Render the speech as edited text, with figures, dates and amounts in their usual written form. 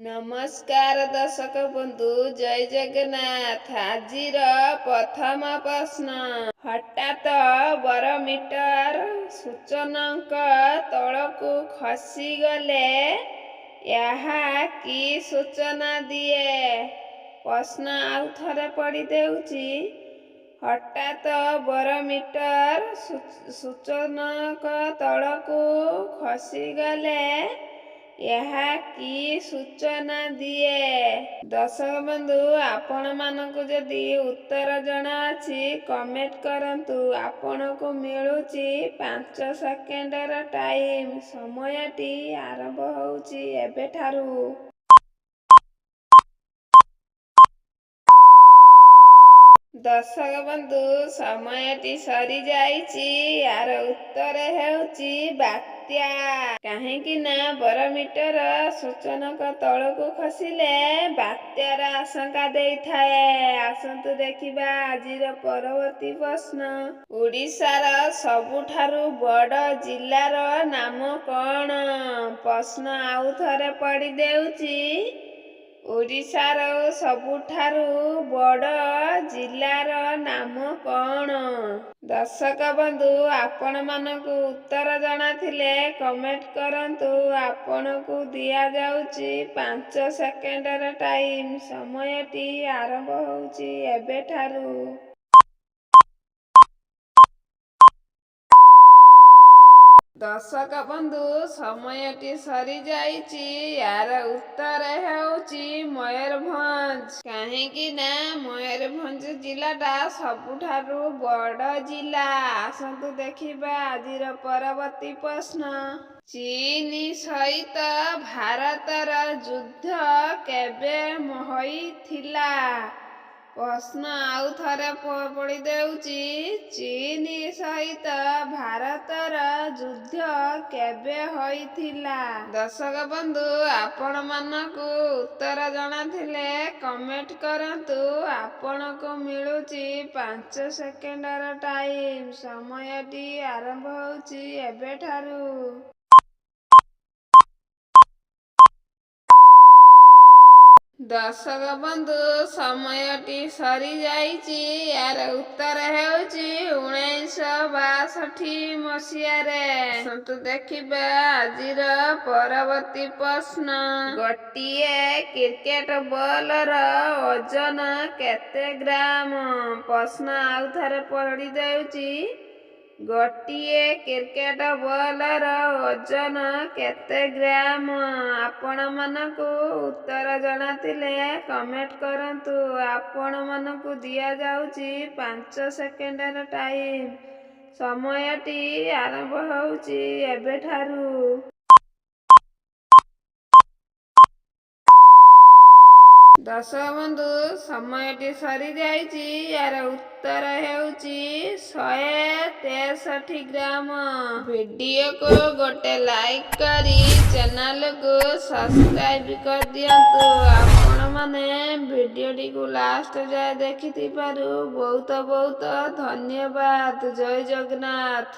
ନମସ୍କାର ଦର୍ଶକ ବନ୍ଧୁ, ଜୟ ଜଗନ୍ନାଥ। ଆଜିର ପ୍ରଥମ ପ୍ରଶ୍ନ, ହଠାତ୍ ବରମିଟର ସୂଚକାଙ୍କ ତଳକୁ ଖସିଗଲେ ଏହା କି ସୂଚନା ଦିଏ? ପ୍ରଶ୍ନ ଆଉ ଥରେ ପଢ଼ିଦେଉଛି। ହଠାତ୍ ବରମିଟର ସୂଚକାଙ୍କ ତଳକୁ ଖସିଗଲେ ଏହା କି ସୂଚନା ଦିଏ? ଦର୍ଶକ ବନ୍ଧୁ, ଆପଣମାନଙ୍କୁ ଯଦି ଉତ୍ତର ଜଣାଅଛି, କମେଣ୍ଟ କରନ୍ତୁ। ଆପଣଙ୍କୁ ମିଳୁଛି 5 ସେକେଣ୍ଡର ଟାଇମ୍। ସମୟଟି ଆରମ୍ଭ ହେଉଛି ଏବେଠାରୁ। ଦର୍ଶକ ବନ୍ଧୁ, ସମୟଟି ସରିଯାଇଛି। ଏହାର ଉତ୍ତର ହେଉଛି ବାତ୍ୟା। କାହିଁକି ନା ବରମିଟର ସୂଚକାଙ୍କ ତଳକୁ ଖସିଲେ ବାତ୍ୟାର ଆଶଙ୍କା ଦେଇଥାଏ। ଆସନ୍ତୁ ଦେଖିବା ଆଜିର ପରବର୍ତ୍ତୀ ପ୍ରଶ୍ନ। ଓଡ଼ିଶାର ସବୁଠାରୁ ବଡ଼ ଜିଲ୍ଲାର ନାମ କଣ? ପ୍ରଶ୍ନ ଆଉ ଥରେ ପଢ଼ିଦେଉଛି। ଓଡ଼ିଶାର ସବୁଠାରୁ ବଡ଼ ଜିଲ୍ଲାର ନାମ କଣ? ଦର୍ଶକ ବନ୍ଧୁ, ଆପଣମାନଙ୍କୁ ଉତ୍ତର ଜଣାଥିଲେ କମେଣ୍ଟ କରନ୍ତୁ। ଆପଣଙ୍କୁ ଦିଆଯାଉଛି 5 ସେକେଣ୍ଡର ଟାଇମ୍। ସମୟଟି ଆରମ୍ଭ ହେଉଛି ଏବେଠାରୁ। ଦର୍ଶକ ବନ୍ଧୁ, ସମୟଟି ସରିଯାଇଛି। ଏହାର ଉତ୍ତର ହେଉଛି ମୟୂରଭଞ୍ଜ। କାହିଁକି ନା ମୟୂରଭଞ୍ଜ ଜିଲ୍ଲାଟା ସବୁଠାରୁ ବଡ଼ ଜିଲ୍ଲା। ଆସନ୍ତୁ ଦେଖିବା ଆଜିର ପରବର୍ତ୍ତୀ ପ୍ରଶ୍ନ। ଚୀନ ସହିତ ଭାରତର ଯୁଦ୍ଧ କେବେ ହୋଇଥିଲା? ପ୍ରଶ୍ନ ଆଉ ଥରେ ପଢ଼ିଦେଉଛି। ଚୀନ ସହିତ ଭାରତର ଯୁଦ୍ଧ କେବେ ହୋଇଥିଲା? ଦର୍ଶକ ବନ୍ଧୁ, ଆପଣମାନଙ୍କୁ ଉତ୍ତର ଜଣାଥିଲେ କମେଣ୍ଟ କରନ୍ତୁ। ଆପଣଙ୍କୁ ମିଳୁଛି 5 ସେକେଣ୍ଡର ଟାଇମ୍। ସମୟଟି ଆରମ୍ଭ ହେଉଛି ଏବେଠାରୁ। ଦର୍ଶକ ବନ୍ଧୁ, ସମୟଟି ସରିଯାଇଛି। ଏହାର ଉତ୍ତର ହେଉଛି 1962 ମସିହାରେ। ଆସନ୍ତୁ ଦେଖିବା ଆଜିର ପରବର୍ତ୍ତୀ ପ୍ରଶ୍ନ। ଗୋଟିଏ କ୍ରିକେଟ ବଲର ଓଜନ କେତେ ଗ୍ରାମ? ପ୍ରଶ୍ନ ଆଉ ଥରେ ପଢ଼ିଦେଉଛି। ଗୋଟିଏ କ୍ରିକେଟ ବଲର ଓଜନ କେତେ ଗ୍ରାମ? ଆପଣମାନଙ୍କୁ ଉତ୍ତର ଜଣାଥିଲେ କମେଣ୍ଟ କରନ୍ତୁ। ଆପଣମାନଙ୍କୁ ଦିଆଯାଉଛି 5 ସେକେଣ୍ଡର ଟାଇମ୍। ସମୟଟି ଆରମ୍ଭ ହେଉଛି ଏବେଠାରୁ। ଦର୍ଶକ ବନ୍ଧୁ, ସମୟଟି ସରିଯାଇଛି। ଏହାର ଉତ୍ତର ହେଉଛି 163 ଗ୍ରାମ। ଭିଡ଼ିଓକୁ ଗୋଟେ ଲାଇକ୍ କରି ଚ୍ୟାନେଲକୁ ସବସ୍କ୍ରାଇବ୍ କରିଦିଅନ୍ତୁ। ଆପଣମାନେ ଭିଡ଼ିଓଟିକୁ ଲାଷ୍ଟ ଯାଏ ଦେଖିଥିବାରୁ ବହୁତ ବହୁତ ଧନ୍ୟବାଦ। ଜୟ ଜଗନ୍ନାଥ।